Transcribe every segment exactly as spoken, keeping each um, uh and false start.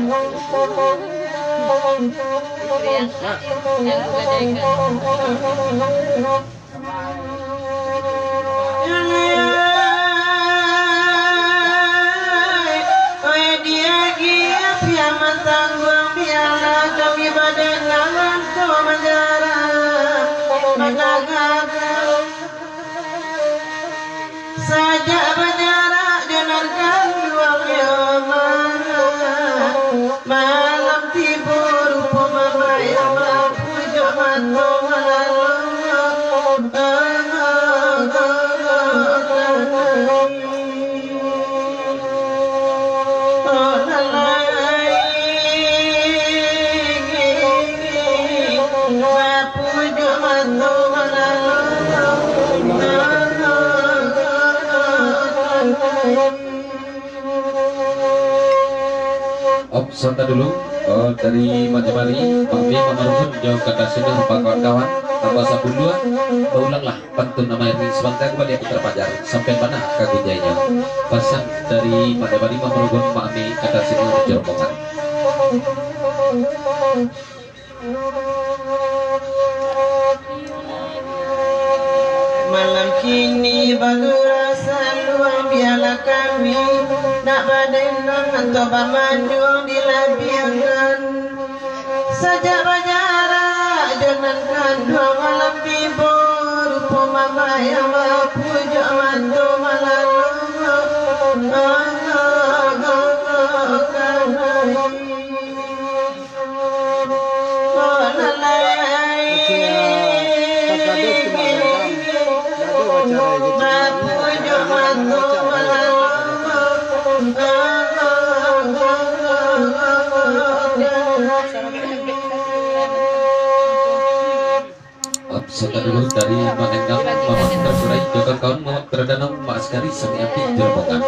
Oi, diagiah piaman tangguang, bialah kami badendangan tu manjarak, managakan. Sajak bajarak jo nan kanduang, yo malam, malam tibo rupo mamaik, mampu jo mato malalung. Op, santa dulu. Oh, dari Mak Jamari, Mak Mi, Mak Marhun, jo Kata Sinur, kawan-kawan, tambah sapuluah, baulanglah. Pantun Amai Ri, sabanta ka baliak putar pajar, sampai bana ka gunjainyo. Pasan dari Mak Jabari, Mak Marugun, Mak Ami, Kata Sinur jo rombongan. Malam kini bagurau saluang, bialah kami nak badendang atau bamanjuang di labiangan. Sajak bajarak jo nan kanduang, malam tibo rupo mamaik, mampu jo mato malalung. Mampu jo mato malalung. Santa dulu dari Mak Endang, Mamak Tersurai, jo kawan-kawan Mamak Terdanau, Mak Askari, Sami Api, jo rombongan.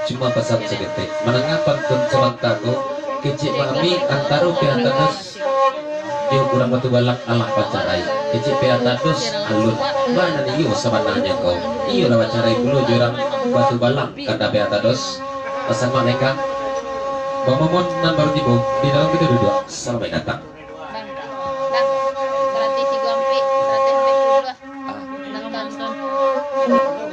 Cuma pasan saketek, mandanga pantun sabanta ko, kecek Mak Ami antaro P H Tados jo urang Batu Balang alah bacarai. Kecek P H Tados alun. Bana ni iyo sabananyo ko. Iyolah bacarai pulo jo urang Batu Balang, kata P H Tados. Pasan Mak Leka. Bang Momon nan baru tibo, di dalam kito duduak. Salamaik datang. Bang, bang, saratus tigo ampek, saratus ampek puluah lah. Nonton.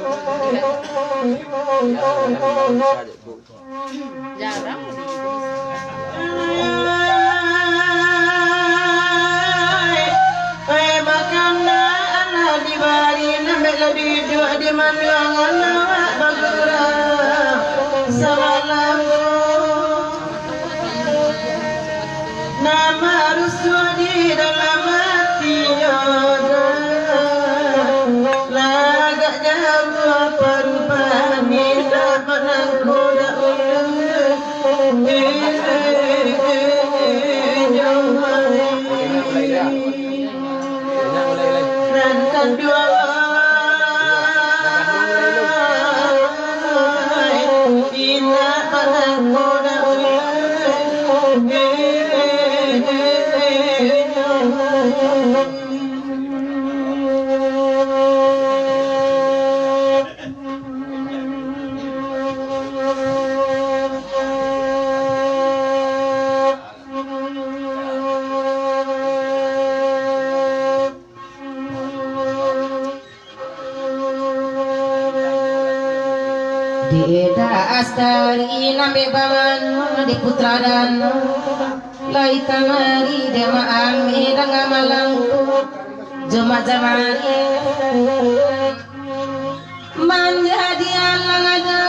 Jarang. Ai, makanan lah dibari, nambek lah duduak di manuangan awak bagurau samalam. Nama rusuh di dalam hati yo, lagak jauah parubahan, minta manangko dak ulun. Nan kaduo, indak manangko dak ulun. Di Eda Astari nambek bamano di Putra Dano, lai kamari dek Mak Ami danga malangku jo Mak Jamari. Manjadi alang ado,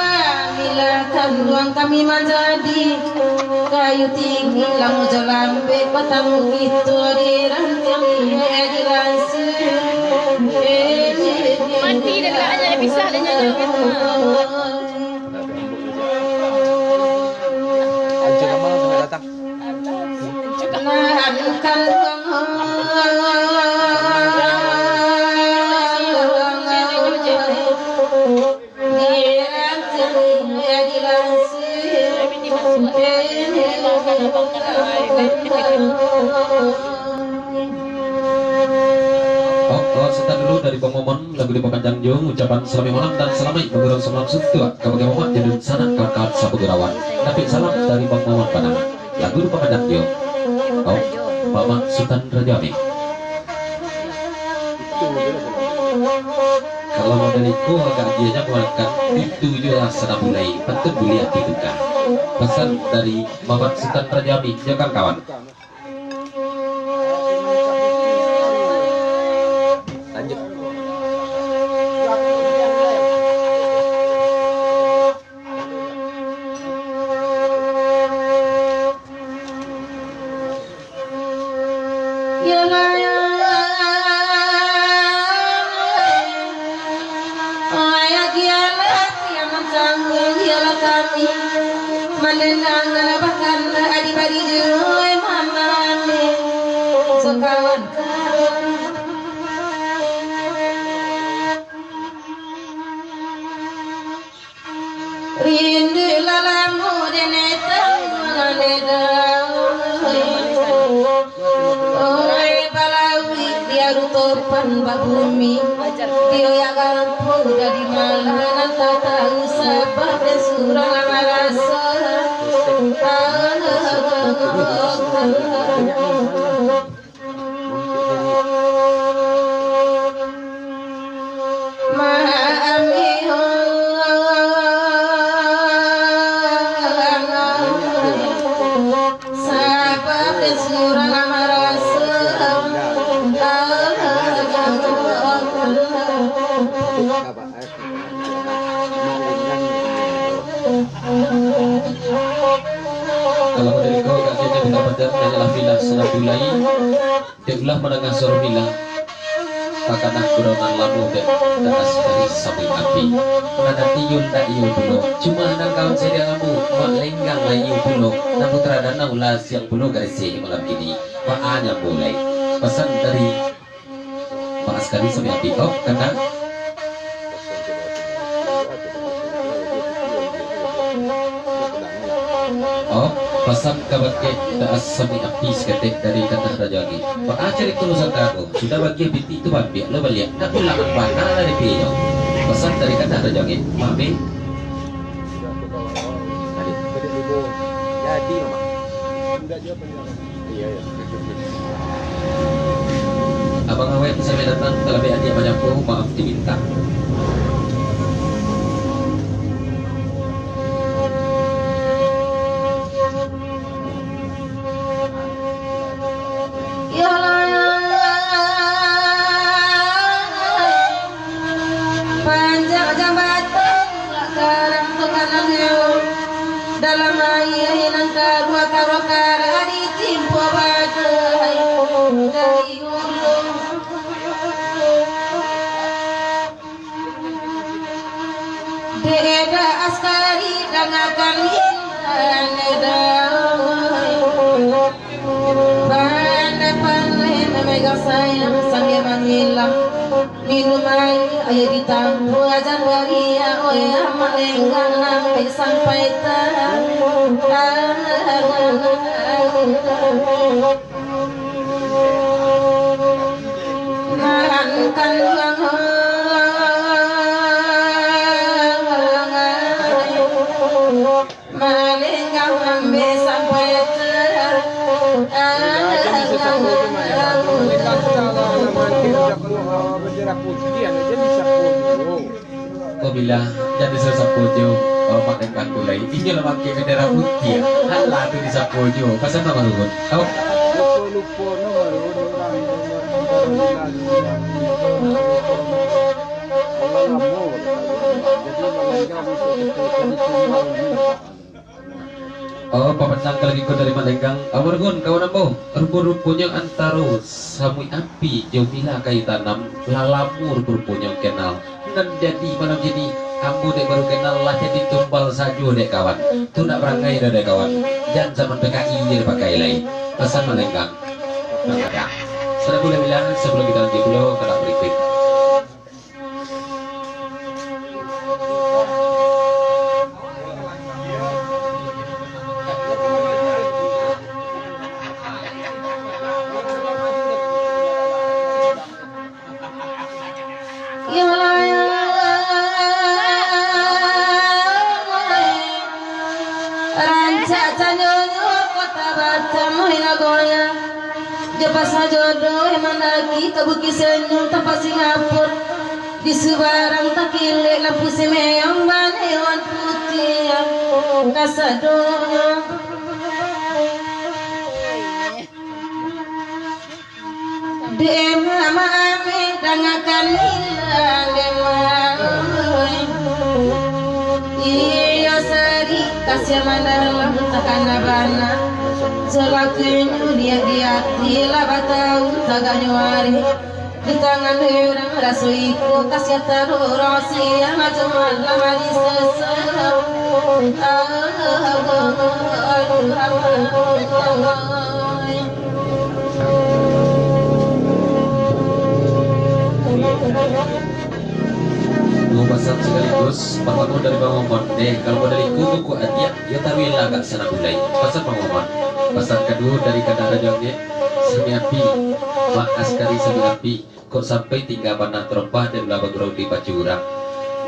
bila kanduang kami manjadi kayu tinggi, lamu jo lambek batamu kito di rantiang, di rantiang. Mati dah, dah, dah, pisah dah, dah, dah. Anjing Amal sampai datang. Oh, oh, santa dulu dari Bang Momon, lagu dipapanjang jo ucapan salamaik malam dan salamaik bagurau samalam suntuak kabake mamak jo dunsanak kawan-kawan sapagurauan. Dapek salam dari Bang Momon Padang. Guru pamandangnyo, oh, Mamak Sutan Rajo Amih. Kalau model iko agak agiahnyo mangangkat, itu juo lah sadang mulai, pantun buliah dibuka. Pasan dari Mamak Sutan Rajo Amih jo kawan-kawan. Lanjut. Yalah, ya. Oh, ya, kialah, yang mencanggung, yalah kami. Mandendang, bahkan, adi-badi, jurui, mama, ame. Sekawan. Rindu lah lamo denetang manedang. Orai balauik di aru topan babumi. Dio yak garampu dari malah nan tak tahu sabab dan surang lah marasa. Kalau model iko, kakianyo bintang panjang, hanyalah bilah sadang mulai. Dek ulah mandanga suaro bilah, takanah gurau nan lamo dek Daas dari Sabuik Api. Nan ati iyo ndak iyo pulo, cuma nan kawan sadiang ambo, Mak Lenggang lah iyo pulo, nan putra danau lah siang pulo gariseh malam kini. Baa nyo ambo lai. Pasan dari Mak Askari Sabuik Api, oh, kandang. Oh, pasan ka bakeh Daas Sabuik Api saketek dari Kandang Rajo Angin. Baa carito Nusantara ko, sudah bagiah pitih tu baambiak lo baliak, nak pulang bana lah di piyo. Pasan dari Kandang Rajo Angin, Mak Be. Jadi, Mamak. Iyo, iyo. Abang awet sampai datang, talabiah adiak manyapo, maaf diminta. Yalah, panjang jambatan lah karang tu kananyo. Dalam aia nan karuah karuah kara ditimpo badai dari ulu. Dek Daas Askari dangakan indak eda. Pandai-pandai mamegang sayang sambia mangilang. Minum aia, aia ditampuah jan bariak, oi, Amak Lenggang, ampek sampai tah. Nan kanduang, Mak Lenggang, ampek sampai tah. Ko bilang, jan disapo jo, oh, Mak Lenggang tu lai. Inyo lah mangkek bendera putiah. Alah tu disapo jo. Pasan Mak Marun. Au. Lupo-lupo no Marun, urang. Oh, pamanang kalau ngikut dari Mak Lenggang. Awargun, kawan ambo, rupo-ruponyo antaro Samuik Api jo Mila Kayu Tanam, lah lamo rupo-ruponyo kenal. Nan jadi malam kini, ambo dek baru kenal, lah jadi tumbal sajo dek kawan. Tu ndak barangai doh dek kawan. Jan zaman P K I je dipakai lai. Pasan Mak Lenggang. Nah, ada. Sudah boleh bilang, sebelum kita lanjut pulo, kena berikut. Rancak tanyo ko Tabatamu hinggo goyang, jo pasajodo mandaki ka Bukik Senyum, tampak Singapura. Di subarang takilek lampu simeon, banewan putiah kasadonyo. Dek mama ameh dangakan ilang dek mama. Iyo sari kasiah mandalam takana bana. Salakinyo liak di ati lah batau tagaknyo ari. Di tangan urang raso iko kasiah tarorong siang ajo malam ari sesal. Ah, ah, ah, ah, ah, ah. Duo pasan sakaligus, partamo dari Bang Momon. Eh, kalau model iko buku adiak, yo taruihlah agak sanang bulai. Pasan Bang Momon. Pasan kaduo dari Kandak Rajo Angek, Sami Api, Mak Askari Sami Api. Kok sampai tingga panah tarompah, dek ulah bagurau di pacu urang.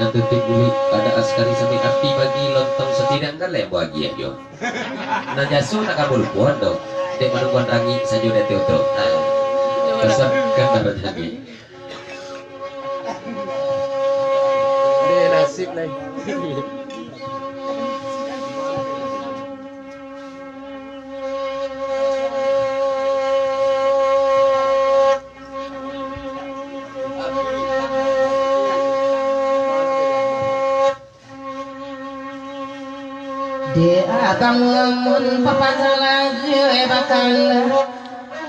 Nan tutuik muluik, adak Askari Sami Api bagi lontong satidang kan lai ambo agiah juo. Nan jaso nak ka ambo lupoan tu, dek manungguan rangik sajo di ati oto. Nah, pasan Kandak Rajo Angek. Deh, nasib lai. Dek abang lamun papanjang laju, eh, bakanda.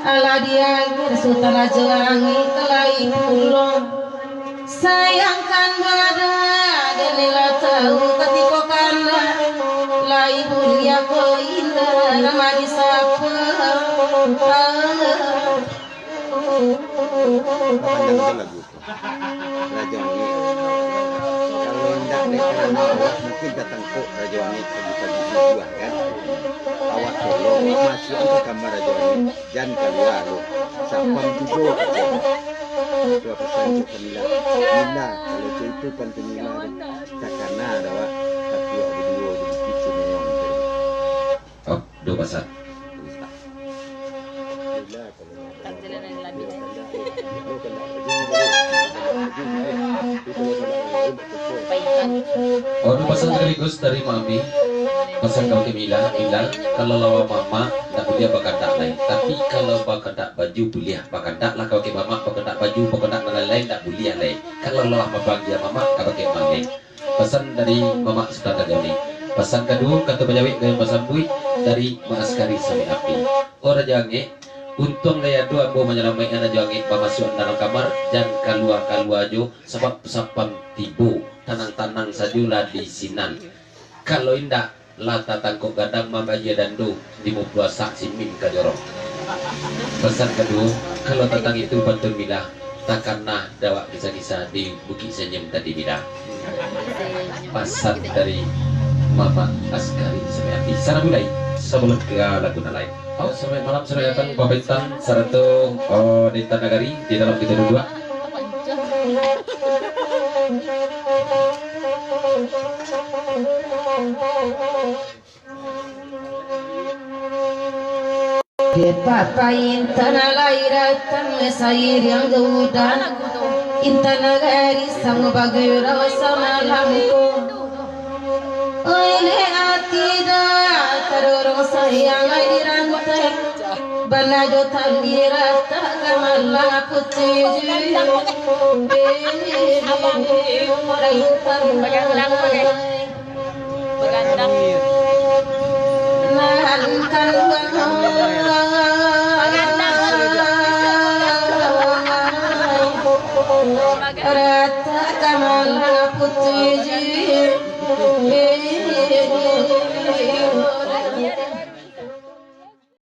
Alah diagiah Sutan Rajo Angek ka lai pulo. Sayangkan bada, dek ni lah tau katiko kandak. Lai buliah ko indak, nama disapa. Ah. Rajo Angek. Kalau indak dek karano awak, mungkin tatangkok Rajo Angek pagi-pagi subuah, kan. Awak tolong, masuak ka kamar Rajo Angek, jan kalua lo. Sapam tibo, kecek. Itu pasan cek Kamila. Mila, kalau cek itu pantun Mila tu. Takana dah awak, tapi awak baduo di Bukik Simeon tu. Oh, duo pasan. Mila, kalau Oh, ado pasan sakaligus dari Mami. Pasan ka bakeh Mila, Mila, kalau lawan mamak, ndak buliah bakandak lai. Tapi, kalau bakandak baju, buliah. Bakandaklah ka bakeh mamak, bakandak baju, bakandak nan lain-lain, ndak buliah lai. Kalau lawan mamak, ka bakeh mamak. Pasan dari Mamak Sutan Rajo Angek. Pasan kaduo, kato bajawek gayuang basambuik dari Mak Askari Sami Api. Oh, Rajo Angek, untuang lai ado ambo manyalamaikkan Rajo Angek bamasuak dalam kamar, jan kalua-kalua juo, sabab sapam tibo, tanang-tanang sajolah di sinan. Kalau indak, lah tatangkok gadang mambajia dando, limo puluah sak simin ka jorong. Pasan kaduo, kalau tantang itu pantun Mila, takana dek awak kisah-kisah di Bukik Senyum tadi, Mila. Pasan dari Mamak Askari Sami Api. Sanang bulai, sabalun ka lagu nan lain. Oh, salamaik malam, salamaik datang, Pak Bintang, sarato, oh, Dinta Nagari di dalam kita duduk. Dek papa intan lai datang, sairiang jo udan. Intan nagari samo bagurau samalam ko. Oi, dek ati dah, tadorong sayang ai dirantai. Bana jo tali ratak ka malang putih. Bagandang. Bagandang. Bagandang. Ratak ka malang putih.